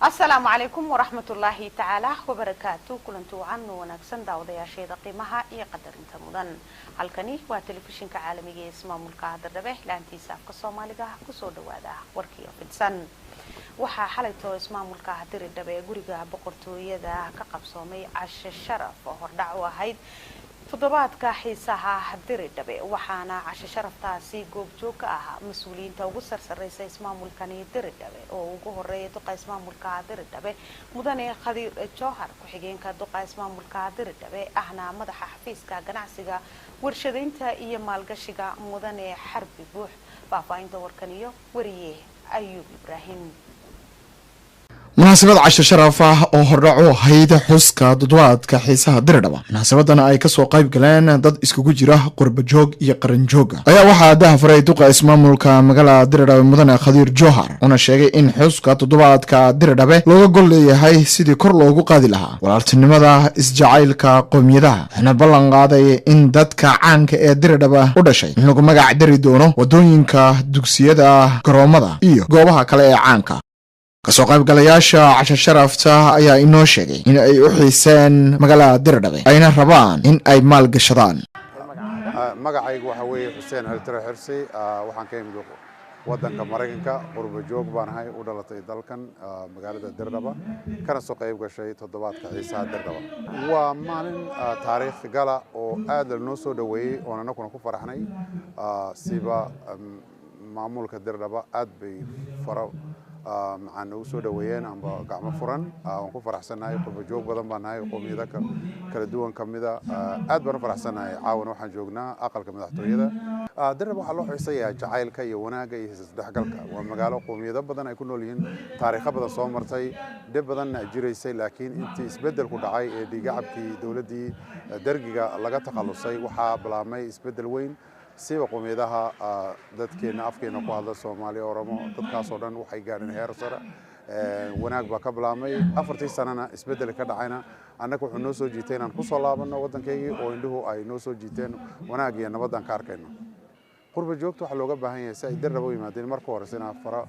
Asalaamu calaykum waraxmatullaahi tacaala wabarakaatu. Kulanti wacan oo wanaagsan, daawadayaasheeda qiimaha iyo qadarinta mudan. Halkani waa Telefishinka Caalamiga ee Ismaamulka Dirdhabe, laantiisa afka Soomaaliga. Kusoo dhawaada warkiio fidsan. Waxaa xalayto ismaamulka Diridhabe ee guriga boqortooyada ka qabsoomay cashe sharaf oo hordhac u ahayd toddobaadka xiisaha Diridhabe, waxaana cashe sharaftaasi goobjoog ka ahaa mas-uuliyiinta ugu sarsareysa ismaamulkani Diridhabe, oo ugu horeeya duqa ismaamulka Diridhabe, Mudane Khadiir Jowhar, ku-xigeenka duqa ismaamulka Diridhabe ahna madaxa xafiiska ganacsiga, warshadaynta iyo maalgashiga, Mudane Xarbi Buux. Faahfaahinta warkan iyo wariye Ayuub Ibraahim. Munaasabad casho sharaf ah oo hordhac u ahayd xuska toddobaadka xiisaha Diridhaba, munaasabadan ay kasoo qayb galeen dad iskugu jira qurbajoog iyo qaranjooga, ayaa waxaa dahafaray duqa ismaamulka magaalada Diridhabe, Mudane Khadiir Jowhar, una sheegay in xuska toddobaadka Diridhabe looga gol leeyahay sidii kor loogu qaadi lahaa walaaltinimada, isjacaylka qowmiyadaha, waxaana ballan qaaday in dadka caanka ee Diridhaba u dhashay in lagu magac dari doono wadooyinka, dugsiyada, garoomada iyo goobaha kale ee caanka. Kasoo qaybgalayaasha casho sharafta ayaa inoo sheegay in ay u xiiseen magaalada Diridhabe, ayna rabaan in ay maal gashadaan. Magacaygu waxaa weeye Xuseen Eltire Xirsi. Waxaan ka imid waddanka Maraykanka. Qurba joog baan ahay, u dhalatay dalkan, magaalada Dirdhaba, kana soo qayb gashay toddobaadka xiisaha Dirdhaba. Waa maalin taariikh gala oo aad lanoo soo dhoweeyey, oon annaguna ku faraxnay. Siba maamulka Dirdhaba aad bay faro maxaa noogu soo dhoweeyeen amba gacmo furan. Waan ku faraxsannahay. Qurba joog badan baan nahay, qowmiyado kala duwan ka mida. Aad baan u faraxsannahay. Caawana waxaan joognaa aqalka madaxtooyada. Dirdhaba waxaa loo xiisayaa jacaylka iyo wanaagga iyo isdhexgalka. Waa magaalo qowmiyado badan ay ku nool yihiin, taariikho badan soo martay, dhib badanna jiraysay, laakiin intii isbeddelku dhacay ee dhiigacabkii dowladdii Dergiga laga takhalusay, waxaa bilaabmay isbeddel weyn. Siba qowmiyadaha dadkeenna afkeena ku hadla, Soomaaliya, Oromo, dadkaasoo dhan waxay gaadheen heer sare. Wanaag baa ka bilaabmay. 4-tii sanana isbeddel ka dhacayna annaga wuxuu noo soo jiitay inaan ku soo laabanno waddankaygii, oo indhuhu ay noo soo jiiteen wanaag iyo nabadaan ka arkayno. Qurba joogta waxaa looga baahan yahay, si ay Dirdhaba u yimaadeen, marka horeyse inaa fara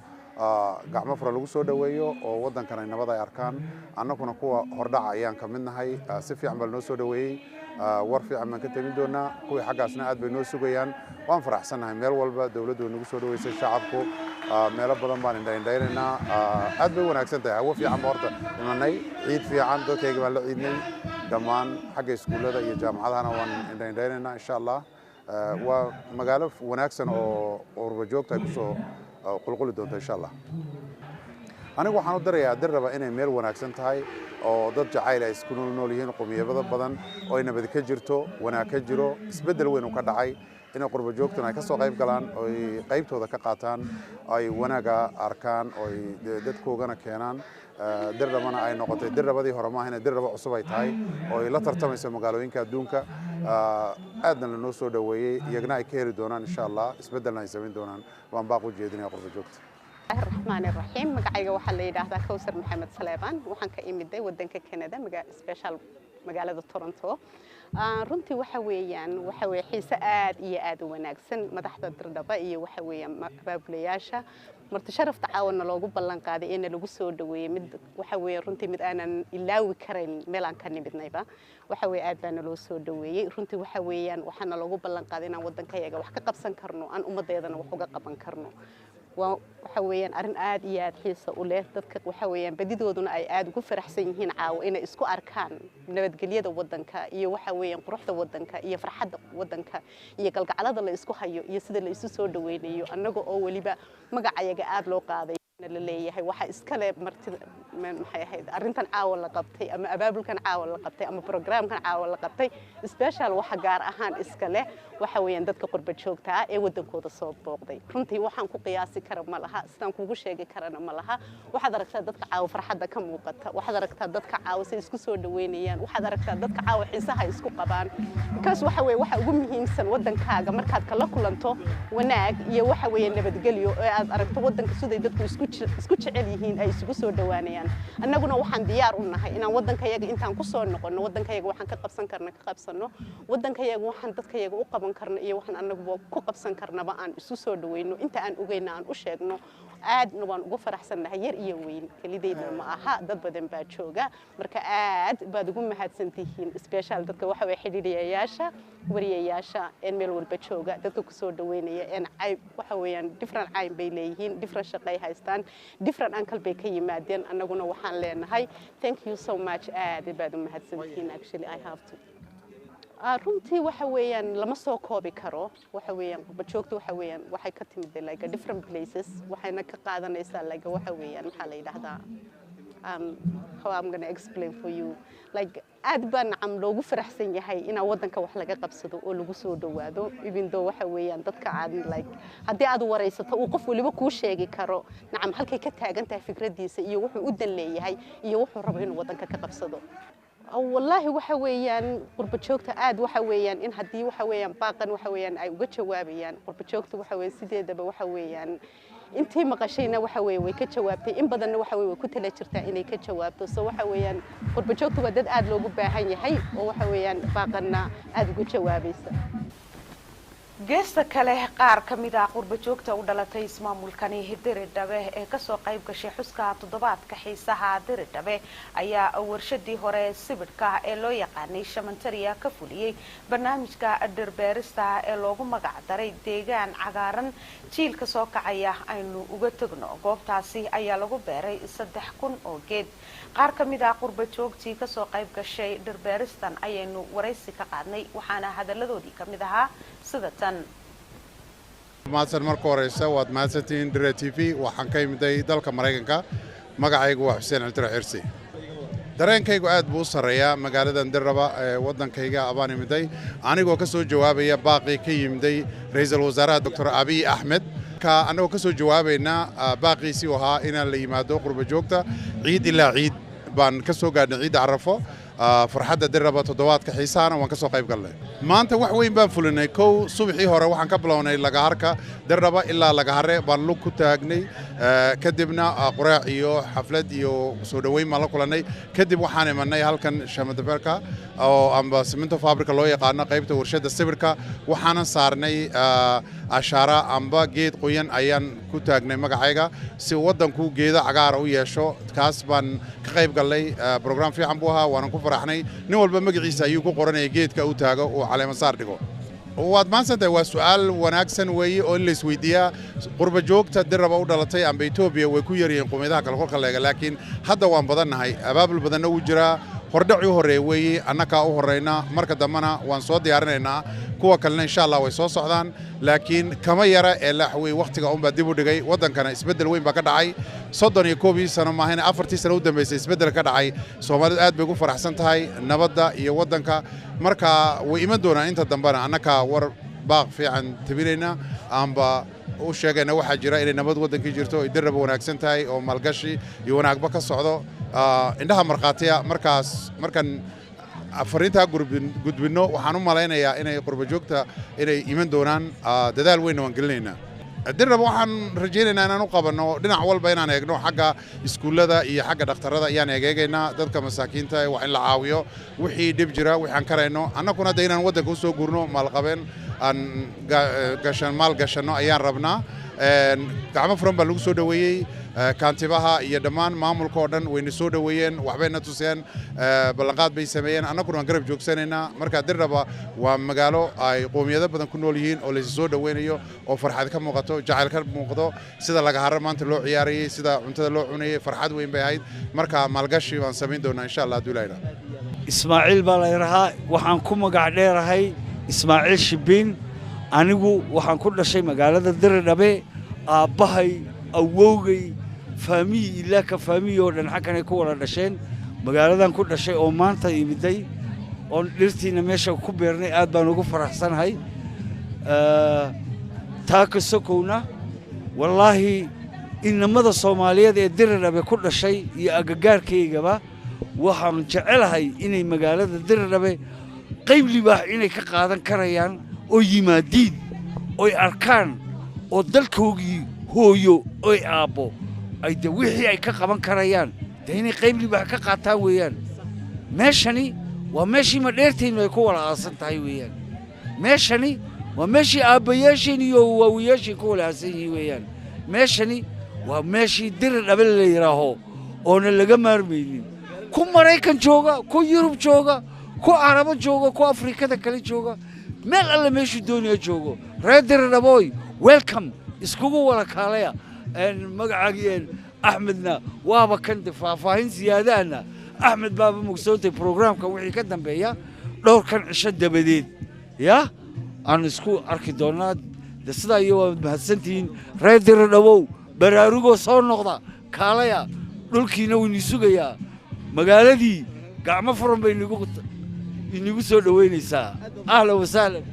gacmo fura lagu soo dhoweeyo oo waddankan ay nabad ay arkaan. Annaguna kuwa hordhaca ayaan ka mid nahay. Si fiican baa lanoo soo dhoweeyey. War fiican baan ka temin doonaa. Kuwii xaggaasna aad bay noo sugayaan. Waan faraxsannahay. Meel walba dowladdu way nagu soo dhoweysay, shacabku. Meelo badan baan indhaindhaynaynaa. Aad bay u wanaagsan tahay. Hawo fiican ba horta imanay. Ciid fiican dadkayga baan la ciidnay. Dhammaan xagga iskuullada iyo jaamacadahana waan indhaindhaynaynaa, insha Allah. Waa magaalo wanaagsan oo qurba joogta ay kusoo qulquli doonto, insha Allah. Anigu waxaan u dirayaa Dirraba inay meel wanaagsan tahay oo dad jacayl ay isku nool yihiin, qowmiyado badan, oo ay nabad ka jirto, wanaag ka jiro, isbeddel weyn uu ka dhacay, inay qurba joogtuna ay ka soo qayb galaan oo ay qaybtooda ka qaataan, ay wanaaga arkaan oo ay dadkoogana keenaan. Dirdhabana ay noqotay Dirdhabadii hore maaha, inay Dirdhaba cusub ay tahay oo ay la tartamayso magaalooyinka adduunka. Aadna lanoo soo dhoweeyey, iyagna ay ka heli doonaan, insha Allah, isbeddelna ay samayn doonaan baan baaq u jeedinaya qurba joogta. Raxmaan Raxiim. Magacayga waxaa la yidhaahdaa Kowsar Maxamed Saleebaan. Waxaan ka imiday wadanka Canada, special magaalada Toronto. Runtii waxa weeyaan waxa weeye xiise aad iyo aad u wanaagsan. Madaxda Dirdhaba iyo waxa weeyaan abaabulayaasha marti sharafta caawana loogu ballan qaaday ee lagu soo dhaweeyey, mid waxa weeye runtii mid aanan ilaawi karayn. Meel aan ka nimidnayba waxa weeye aad baana loo soo dhaweeyey. Runtii waxa weeyaan waxaana loogu ballan qaaday inaan waddankayaga wax ka qabsan karno, aan ummaddeedana wax uga qaban karno. Waa waxa weeyaan arrin aad iyo aad xiisa u leh. Dadka waxa weeyaan badidooduna ay aad ugu faraxsan yihiin caawo inay isku arkaan nabadgelyada waddanka iyo waxa weeyaan quruxda waddanka iyo farxadda waddanka iyo galgacalada la isku hayo iyo sida la isu soo dhaweynayo, annaga oo weliba magacayaga aad loo qaaday, la leeyahay waxa iskale martida, maxay ahayd, arrintan caawa la qabtay ama abaabulkan caawa la qabtay ama programkan caawa la qabtay, special waxa gaar ahaan iska leh waxa weeyaan dadka qurba joogta ah ee waddankooda soo booqday. Runtii waxaan ku qiyaasi kara ma laha, sidaan kugu sheegi karana ma laha. Waxaad aragtaa dadka caawa farxadda ka muuqata, waxaad aragtaa dadka caawa say isku soo dhaweynayaan, waxaad aragtaa dadka caawa xiisaha isku qabaan, because waxa weeye waxa ugu muhiimsan waddankaaga markaad kala kulanto wanaag iyo waxa weeye nabadgelyo ee aad aragto waddanka siday dadku isku jecel yihiin, ay isugu soo dhawaanayaan. Annaguna waxaan diyaar u nahay inaan waddankayaga intaan ku soo noqonno, waddankayaga waxaan ka qabsan karna ka qabsanno, waddankayaga waxaan dadkayaga u qaban karno iyo waxaan annaguba ku qabsan karnaba aan isu soo dhaweyno, inta aan ogeyna aan u sheegno. Aadna waan ugu faraxsannahay, yar iyo weyn, kelidaydna ma aha, dad badan baa jooga. Marka aad baad ugu mahadsantihiin, special dadka waxa weye xidhiidhiyayaasha, wariyayaasha een meel walba jooga, dadka kusoo dhaweynaya een cayb waxa weeyaan different cayn bay leeyihiin, different shaqay haystaan, different angle bay ka yimaadeen. Annaguna waxaan leenahay thank you so much, aad baad u mahadsantihiin. Actually I have to runtii waxa weeyaan lama soo koobi karo. Waxa weeyaan qurbajoogta waxa weeyaan waxay ka timid like different places, waxayna ka qaadanaysaa like waxa weeyaan maxaa la yidhaahdaa, how I'm gonna explain for you, like aad baa nacam loogu faraxsan yahay inaa waddanka wax laga qabsado oo lagu soo dhawaado, even though waxa weeyaan dadka aad like haddii aad waraysato uu qof waliba kuu sheegi karo nacam halkay ka taagan tahay fikradiisa iyo wuxuu u dan leeyahay iyo wuxuu rabo inuu waddanka ka qabsado. Wallaahi waxa weeyaan qurba joogta aad waxa weeyaan in haddii waxa weeyaan baaqan waxa weeyaan ay uga jawaabayaan. Qurba joogta waxa weeyaan sideedaba waxa weeyaan intii maqashayna waxa weeye way ka jawaabtay, in badanna waxa weeye way ku tala jirtaa inay ka jawaabto. So waxa weeyaan qurba joogta waa dad aad loogu baahan yahay oo waxa weeyaan baaqanna aad uga jawaabaysa. Geesta kale, qaar ka mid ah qurba joogta u dhalatay ismaamulkani Diridhabe ee kasoo qayb gashay xuska toddobaadka xiisaha Diridhabe ayaa warshadii hore sibidhka ee loo yaqaanay Shamantaria ka fuliyey barnaamijka dhirbeerista ee loogu magac daray deegaan cagaaran jiilka soo kacaya aynu uga tegno. Goobtaasi ayaa lagu beeray 3000 oo geed. Qaar ka mid ah qurba joogtii kasoo qayb gashay dhirbeeristan ayaynu waraysi ka qaadnay, waxaana hadaladoodii ka mid ahaa sida tan. Mahadsan. Marka horeysa waad mahadsantihiin Dire TV. Waxaan ka imiday dalka Maraykanka. Magacaygu waa Xuseen Ciltiro Xirsi. Dareenkaygu aad buu u sarreeyaa. Magaaladan Dirraba ee waddankayga abaan imiday anigoo ka soo jawaabaya baaqii ka yimiday ra'iisul wasaaraha Doctor Abiy Axmed, ka annagoo ka soo jawaabaynaa baaqiisii u ahaa inaan la yimaado qurba joogta ciid ilaa ciid. Baan ka soo gaadhnay ciidda Carafo, farxadda Dirraba, toddobaadka xiisahana waan ka soo qayb galnay. Maanta wax weyn baan fulinay. Kow, subaxii hore waxaan ka bilownay Lagaharka Dirraba ilaa Lagahare baan lug ku taagnay. Kadibna quraac iyo xaflad iyo soo dhoweyn baan la kulannay. Kadib waxaan imanay halkan Shamadabeerka oo amba Cemento Fabrica loo yaqaano, qaybta warshadda sibirka. Waxaanan saarnay ashaara amba geed qoyan ayaan ku taagnay magacayga si waddanku geedo cagaara u yeesho. Kaas baan ka qayb galnay. Program fiican buu ahaa, waanan ku faraxnay. Nin walba magaciisa ayuu ku qoranaya geedka uu taago uu caleema saar dhigo. Waad mahadsantahay. Waa su'aal wanaagsan weeye oo in la isweydiiyaa. Qurba joogta Dirraba u dhalatay amba Etoobiya way ku yaryihiin qowmiyadaha kale kolka leega, laakiin hadda waan badannahay, abaabul badanna wuu jiraa. Hordhacii u horreeya weeye, annakaa u horrayna. Marka dambena waan soo diyaarinaynaa, kuwa kalena insha Allah way soo socdaan, laakiin kama yara ee laaxwey wakhtiga unbaa dib u dhigay. Waddankana isbeddel weyn baa ka dhacay 31-kii sano maahayna, 4-tii sano u dambaysay isbeddel ka dhacay. Soomaalidu aad bay ugu faraxsan tahay nabadda iyo waddanka. Marka way iman doonaan inta dambena. Annakaa war baaq fiican tabinayna amba u sheegayna waxaa jira inay nabad waddankii jirto, ay Dirraba wanaagsan tahay oo maalgashi iyo wanaagba ka socdo, indhaha markhaatiya. Markaas markaan fariintaa gudbinno, waxaan u malaynayaa inay qurba joogta inay iman doonaan. Dadaal weynna waan gelinaynaa. Dirraba waxaan rajaynaynaa inaan u qabanno dhinac walba, inaan eegno xagga iskuullada iyo xagga dhakhtarrada ayaan eegeegaynaa. Dadka masaakiinta waa in la caawiyo, wixii dhib jira wixaan karayno. Annaguna hadda inaan waddanka usoo guurno, maalqabeen aan gashan maal gashanno ayaan rabnaa. Gacmo furan baa lagu soo dhoweeyey. Kaantibaha iyo dhammaan maamulka oo dhan wayna soo dhoweeyeen, waxbayna tuseen, ballanqaad bay sameeyeen. Annaguna waan garab joogsanaynaa. Marka Dirraba waa magaalo ay qoomiyado badan ku nool yihiin oo laysa soo dhoweynayo oo farxad ka muuqato, jacayl ka muuqdo, sida Lagahara maanta loo ciyaarayey, sida cuntada loo cunayey, farxad weyn bay ahayd. Marka maalgashi baan samayn doonaa insha Allah hadduu Ilaah. Ismaaciil baa la yidhahaa, waxaan ku magac dheerahay Ismaaciil Shibiin. Anigu waxaan ku dhashay magaalada Diridhabe. Aabbahay, awowgay, faamiyi ilaa ka faamiyi oo dhan xagganay ku wada dhasheen. Magaaladan ku dhashay oo maanta imiday oon dhirtiina meesha ku beernay, aad baan ugu faraxsanahay. Taa ka sokowna, wallaahi inamada Soomaaliyeed ee Diridhabe ku dhashay iyo agagaarkaygaba waxaan jecelahay inay magaalada Diridhabe qayb libaax inay ka qaadan karayaan oo yimaadiin oy arkaan oo dalkoogii hooyo oy aabbo ay de wixii ay ka qaban karayaan dee inay qayb libaax ka qaataan weeyaan. Meeshani waa meeshii madheertaynu ay ku wada aasan tahay weeyaan. Meeshani waa meeshii aabbayaasheen iyo waawiyaasheen ku wada aasan yihiin weeyaan. Meeshani Waa meeshii Diridhabe la yidhaaho oona laga maarmaynin. Ku Maraykan jooga, ku Yurub jooga, ku Carabo jooga, ku Afrikada kale jooga, meel alle meeshuu doonaya joogo, reer Diridhabooy, welcome, iskugu wada kaalaya. Magacaagii Axmedna waaba kan de faahfaahin siyaadahana Axmed baaba mogsoontay. Programka wixii ka dambeeya dhowrkan cisho dabadeed ya aan isku arki doonaa. De sidaa iyo waad mahadsantihiin, reer Diridhabow, baraarugoo soo noqda, kaalaya, dhulkiina wuu ini sugayaa, magaaladii gacmo furan bay inagu soo dhoweynaysaa. Ahlan wasahlan.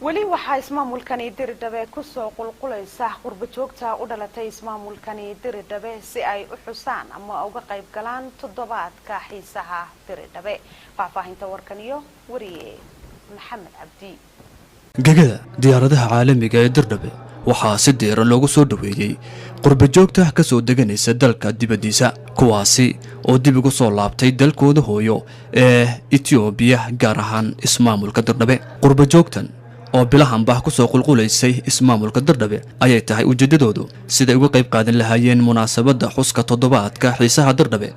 Weli waxaa ismaamulkani Diridhabe kusoo qulqulaysa qurba joogta u dhalatay ismaamulkani Diridhabe si ay u xusaan ama uga qayb galaan toddobaadka xiisaha Diridhabe. Faahfaahinta warkan iyo wariye Maxamed Cabdi. Gegada diyaaradaha caalamiga ee Dirdhabe waxaa si diiran loogu soo dhoweeyey qurbajoogta ka soo deganaysa dalka dibaddiisa, kuwaasi oo dib ugu soo laabtay dalkooda hooyo ee Etoobiya, gaar ahaan ismaamulka Dirdhabe. Qurbajoogtan oo bilahanba ku soo qulqulaysay ismaamulka Dirdhabe ayay tahay ujeeddadoodu siday uga qayb qaadan lahaayeen munaasabadda xuska toddobaadka xiisaha Dirdhabe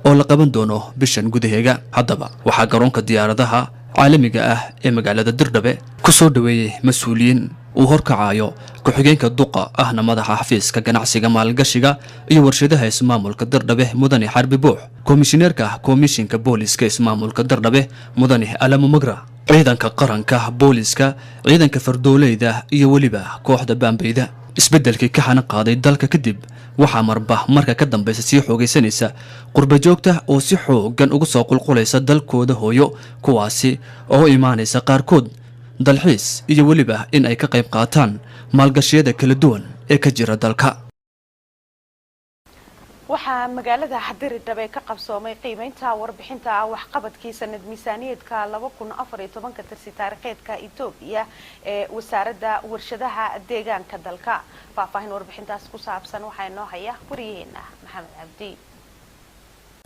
oo la qaban doono bishan gudaheega. Haddaba waxaa garoonka diyaaradaha caalamiga ah ee magaalada Dirdhabe ku soo dhoweeyey mas-uuliyiin uu horkacayo ku-xigeenka duqa ahna madaxa xafiiska ganacsiga, maalgashiga iyo warshadaha ismaamulka Dirdhabe, mudane Xarbi Buux, komishineerka komishinka booliska ismaamulka Dirdhabe, mudane Alamu Magra, ciidanka qaranka booliska, ciidanka fardooleyda iyo weliba kooxda baambeyda. Isbeddelkii ka xana qaaday dalka kadib waxaa marba marka ka dambaysa sii xoogaysanaysa qurbajoogta oo si xooggan ugu soo qulqulaysa dalkooda hooyo, kuwaasi oo imaanaysa qaarkood dalxiis iyo weliba in ay ka qayb qaataan maalgashiyada kala duwan ee ka jira dalka. Waxaa magaalada Diridhabe ka qabsoomay qiimeynta warbixinta waxqabadkii sanad miisaaniyeedka 2014-ka tirsi taariikheedka Etoobiya ee wasaaradda warshadaha deegaanka dalka. Faahfaahin warbixintaas ku saabsan waxaa inoo haya wariyaheena Maxamed Cabdi.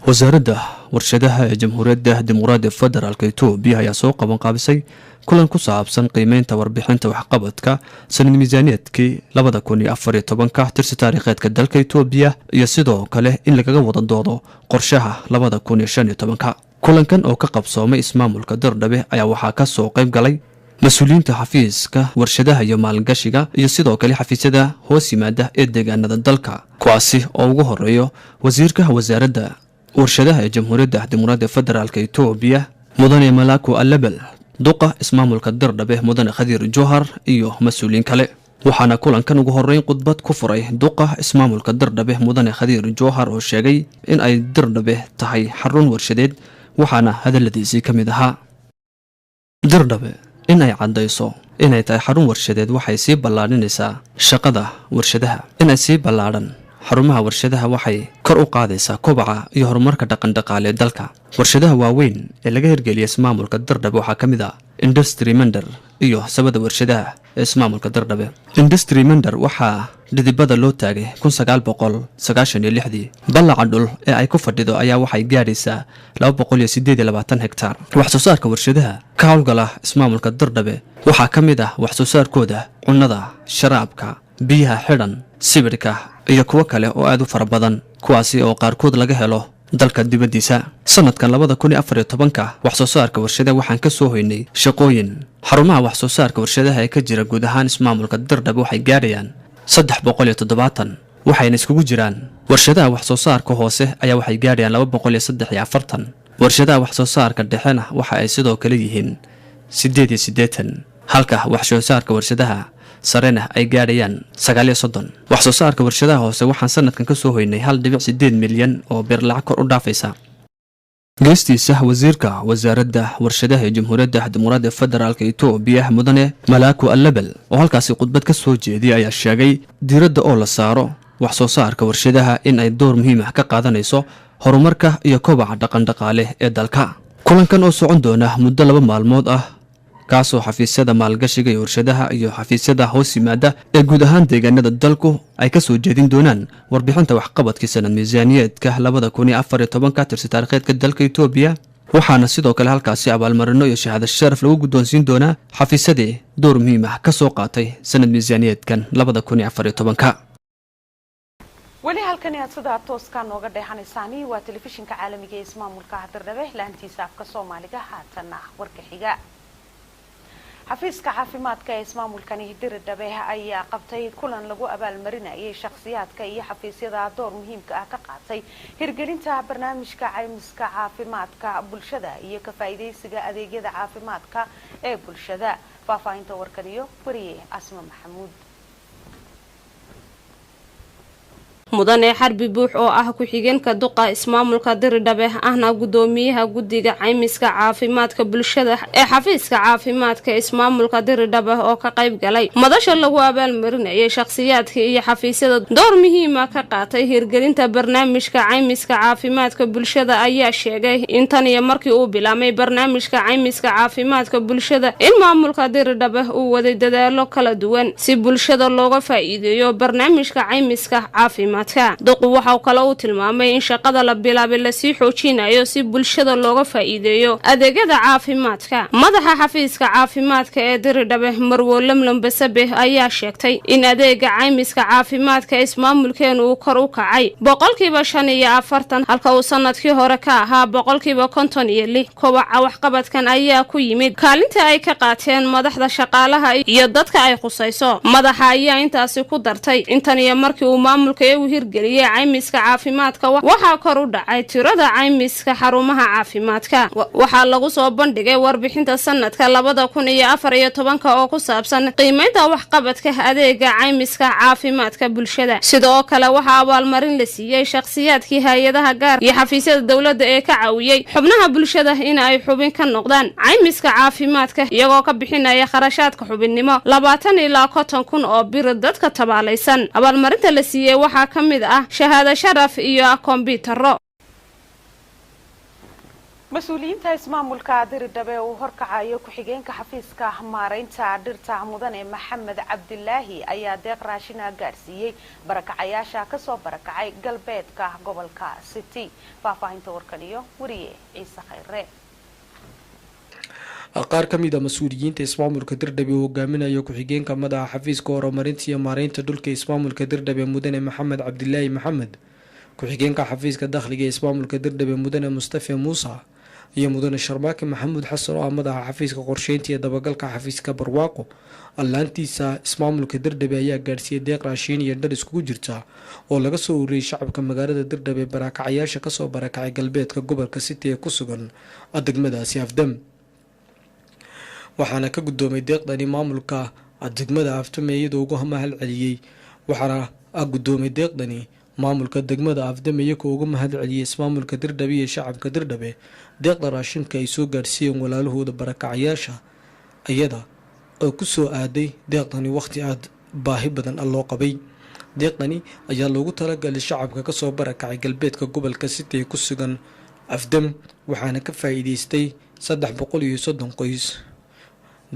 Wasaaradda warshadaha ee Jamhuuriyadda Dimuqraadiga Federaalka Etoobiya ayaa soo qaban qaabisay kulan ku saabsan qiimeynta warbixinta waxqabadka sanad miisaaniyeedkii 2014-ka tirsi taariikheedka dalka Etoobiya iyo sidoo kale in lagaga wada doodo qorshaha 2015-ka. Kulankan oo ka qabsoomay ismaamulka Dirdhabe ayaa waxaa ka soo qayb galay mas-uuliyiinta xafiiska warshadaha iyo maalgashiga iyo sidoo kale xafiisyada hoos yimaada ee deegaanada dalka, kuwaasi oo ugu horeeyo wasiirka wasaaradda warshadaha ee Jamhuuriyadda Dimuqraadiga Federaalka Etoobiya, mudane Malaku Alabel, duqa ismaamulka Dirdhabe, mudane Khadiir Johar iyo mas-uuliyiin kale. Waxaana kulankan ugu horeyn khudbad ku furay duqa ismaamulka Dirdhabe, mudane Khadiir Johar, oo sheegay in ay Dirdhabe tahay xarun warshadeed. Waxaana hadaladiisii ka mid ahaa: "Dirdhabe in ay caddayso inay tahay xarun warshadeed waxay sii ballaadhinaysaa shaqada warshadaha. Inay sii ballaadhan xarumaha warshadaha waxay kor u qaadaysaa kobaca iyo horumarka dhaqandhaqaale ee dalka. Warshadaha waaweyn ee laga hirgeliyay ismaamulka Dirdhabe waxaa ka mid ah Industry Mender iyo sabada warshadaha ee ismaamulka Dirdhabe. Industry Mender waxaa dhidibada loo taagay 1996-dii. Ballaca dhul ee ay ku fadhido ayaa waxay gaadhaysaa 228 hektaar. Wax soo saarka warshadaha ka howlgala ismaamulka Dirdhabe waxaa ka mid ah wax soo saarkooda cunnada, sharaabka, biyaha xidhan, sibidhka iyo kuwo kale oo aad u fara badan, kuwaasi oo qaarkood laga helo dalka dibaddiisa. Sanadkan 2014-ka wax soo saarka warshadaha waxaan ka soo hoynay shaqooyin. Xarumaha wax soo saarka warshadaha ee ka jira guud ahaan ismaamulka Dirdhabe waxay gaadhayaan 370, waxayna iskugu jiraan warshadaha wax soo saarka hoose ayaa waxay gaadhayaan 243, warshadaha wax soo saarka dhexena waxa ay sidoo kale yihiin 88, halka wax soo saarka warshadaha sarena ay gaadhayaan 39. Wax soo saarka warshadaha hoose waxaan sanadkan ka soo hoynay 1.8 milyan oo bir lacag kor u dhaafaysa." Geestiisa wasiirka wasaaradda warshadaha ee Jamhuuriyadda Dimuqraadiga Federaalka Etoobiya, mudane Malaaku Allabel, oo halkaasi khudbad ka soo jeediyay ayaa sheegay diiradda oo la saaro wax soo saarka warshadaha in ay door muhiim ah ka qaadanayso horumarka iyo kobaca dhaqandhaqaale ee dalka. Kulankan oo socon doona muddo 2 maalmood ah, kaasoo xafiisyada maalgashiga iyo warshadaha iyo xafiisyada hoos yimaada ee guud ahaan deegaanada dalku ay ka soo jeedin doonaan warbixinta waxqabadkii sanad miisaaniyeedka 2014-ka tirsi taariikheedka dalka Etoobiya, waxaana sidoo kale halkaasi abaalmarino iyo shahaado sharaf lagu guddoonsiin doonaa xafiisyadii door muhiim ah ka soo qaatay sanad miisaaniyeedkan 2014-ka. Weli halkani aad sidaa tooska nooga dheehanaysaani waa telefishinka caalamiga ee ismaamulka Dirdhabe, laantiisa afka Soomaaliga. Haatana warka xiga. Xafiiska caafimaadka ee ismaamulkani Dirdhabe ayaa qabtay kulan lagu abaalmarinayay shakhsiyaadka iyo xafiisyada door muhiimka ah ka qaatay hirgelinta barnaamijka caymiska caafimaadka bulshada iyo ka faa'iidaysiga adeegyada caafimaadka ee bulshada. Faahfaahinta warkan iyo wariye Asma Maxamuud. Mudane Xarbi Buux oo ah ku-xigeenka duqa ismaamulka Diridhabe, ahna gudoomiyaha guddiga caymiska caafimaadka bulshada ee xafiiska caafimaadka ismaamulka Diridhabe, oo ka qayb galay madasha lagu abaalmarinayay shakhsiyaadka iyo xafiisyada door muhiima ka qaatay hirgelinta barnaamijka caymiska caafimaadka bulshada, ayaa sheegay in tan iyo markii uu bilaabmay barnaamijka caymiska caafimaadka bulshada in maamulka Diridhabe uu waday dadaalo kala duwan si bulshada looga faa'iideeyo barnaamijka caymiska caafimaadka. Duqu waxau kale uu tilmaamay in shaqada la bilaabay lasii xoojinayo si bulshada looga faa'iideeyo adeegyada caafimaadka. Madaxa xafiiska caafimaadka ee Diridhabe, Marwo Lamlam Basabe, ayaa sheegtay in adeega caymiska caafimaadka ismaamulkeenu uu kor u kacay 45%, halka uu sanadkii hore ka ahaa 56%. Kobaca waxqabadkan ayaa ku yimid kaalinta ay ka qaateen madaxda, shaqaalaha iyo dadka ay khusayso. Madaxa ayaa intaasi ku dartay intan iyo markii uu maamulka uu hirgeliyey caymiska caafimaadka, waxaa kor u dhacay tirada caymiska xarumaha caafimaadka. Waxaa lagu soo bandhigay warbixinta sanadka 2014-ka oo ku saabsan qiimeynta waxqabadka adeega caymiska caafimaadka bulshada. Sidoo kale waxaa abaalmarin la siiyey shakhsiyaadkii, hay-adaha gaar iyo xafiisyada dowladda ee ka caawiyey xubnaha bulshada in ay xubin ka noqdaan caymiska caafimaadka, iyagoo ka bixinaya kharashaadka xubinnimo 20 ilaa 50 kun oo bir. Dadka tabaalaysan abaalmarinta la siiyey waxaa ka mid ah shahaado sharaf iyo kombiyuutaro. Mas-uuliyiinta ismaamulka Diridhabe uu horkacayo ku-xigeenka xafiiska maareynta dhirta, mudane Maxamed Cabdilaahi, ayaa deeq raashina gaadhsiiyey barakacayaasha kasoo barakacay galbeedka gobolka City. Faahfaahinta warkan iyo wariye Ciise Khayre. Qaar ka mid a mas-uuliyiinta ismaamulka Dirdhabe uu hogaaminayo ku-xigeenka madaxa xafiiska horumarinta iyo maareynta dhulka ismaamulka Dirdhabe, mudane Maxamed Cabdilaahi Maxamed, ku-xigeenka xafiiska dakhliga ee ismaamulka Dirdhabe, mudane Mustafe Muuse, iyo mudane Sharmaake Maxamuud Xasan oo ah madaxa xafiiska qorsheynta iyo dabagalka xafiiska Barwaaqo allaantiisa ismaamulka Dirdhabe, ayaa gaadhsiiyey deeq raashiin iyo dhar iskugu jirta oo laga soo ururiyey shacabka magaalada Dirdhabe, barakacayaasha kasoo barakacay galbeedka gobolka City ee ku sugan degmadaasi Afdam. Waxaana ka guddoomay deeqdani maamulka degmada Aftame iyadoo ugu mahad celiyey. Waxaana guddoomay deeqdani maamulka degmada Afdame iyagoo uga mahad celiyey ismaamulka Dirdhabe iyo shacabka Dirdhabe deeqda raashinka ay soo gaadhsiiyeen walaalahooda barakacayaasha, iyada oo ku soo aaday deeqdani wakhti aada baahi badan loo qabay. Deeqdani ayaa loogu talagalay shacabka kasoo barakacay galbeedka gobolka City ee ku sugan Afdam, waxaana ka faa'iideystay 330 qoys.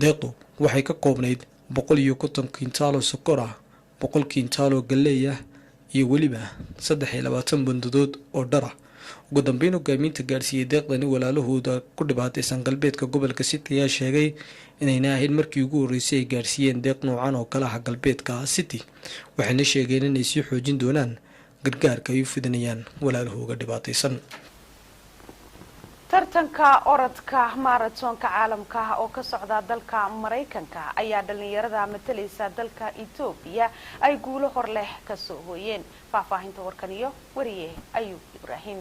Deeqdu waxay ka koobnayd 150 kiintaaloo sokor ah, 100 kiintaaloo galley ah iyo weliba 23 bandadood oo dhar ah. Ugu dambeyn, hogaamiinta gaadhsiiyey deeqdani walaalahooda ku dhibaataysan galbeedka gobolka City ayaa sheegay inayna ahayn markii ugu horreysay ay gaadhsiiyeen deeq noocan oo kale ah galbeedka City, waxayna sheegeen inay sii xoojin doonaan gargaarka ay u fidinayaan walaalahooga dhibaataysan. Tartanka orodka maaratonka caalamka oo ka socda dalka Maraykanka ayaa dhalinyarada matalaysa dalka Etoobiya ay guulo hor leh kasoo hooyeen. Faahfaahinta warkan iyo wariye Ayuub Ibraahim.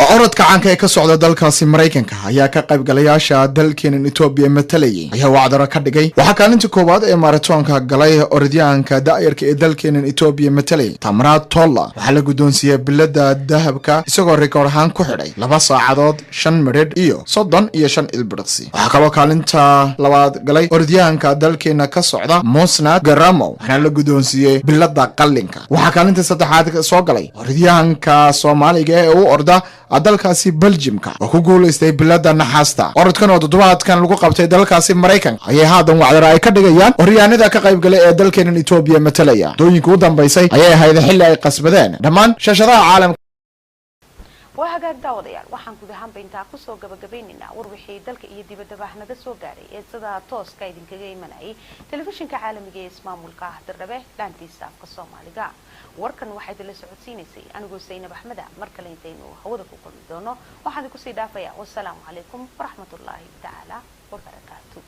Orodka caanka ee ka socda dalkaasi Maraykanka ayaa ka qaybgalayaasha dalkeenan Etoobiya matalayay ayaa wacdaro ka dhigay. Waxaa kaalinta koowaad ee maratoonka galay orodyahanka da'yarka ee dalkeenan Etoobiya matalayay, Tamraad Tolla. Waxaa la guddoonsiiyey bilada dahabka isagoo rikoor ahaan ku xidhay 2 saacadood 5 midhidh iyo 35 ilbiriqsi. Waxaa kaloo kaalinta labaad galay orodyahanka dalkeena ka socda, Mosnad Garamo, waxaana la guddoonsiiyey bilada qalinka. Waxaa kaalinta saddexaad soo galay orodyahanka Soomaaliga ee u orda dalkaasi Beljimka oo ku guulaystay bilada naxaasta. Orodkan oo toddobaadkan lagu qabtay dalkaasi Maraykanka ayay haatan wacdaro ay ka dhigayaan oryaanada ka qaybgalay ee dalkeenan Etoobiya matalaya. Dooyinka u dambaysay ayay ahayd xilli ay qasbadeen dhammaan shaashadaha caalamka. Waa hagaag daawadayaal, waxaan guud ahaanba intaa kusoo gabagabeynaynaa war wixii dalka iyo dibaddaba naga soo gaaray ee sida tooska idinkaga imanayay telefishinka caalamiga ee ismaamulka Dirdhabe laantiisa afka Soomaaliga. Warkan waxaa idinla socodsiinaysay anigoo Saynab Axmeda. Mar kale intaynu hawada ku kulmi doono, waxaan idinkusii dhaafayaa wasalaamu calaykum waraxmatullaahi tacaala wabarakaatu.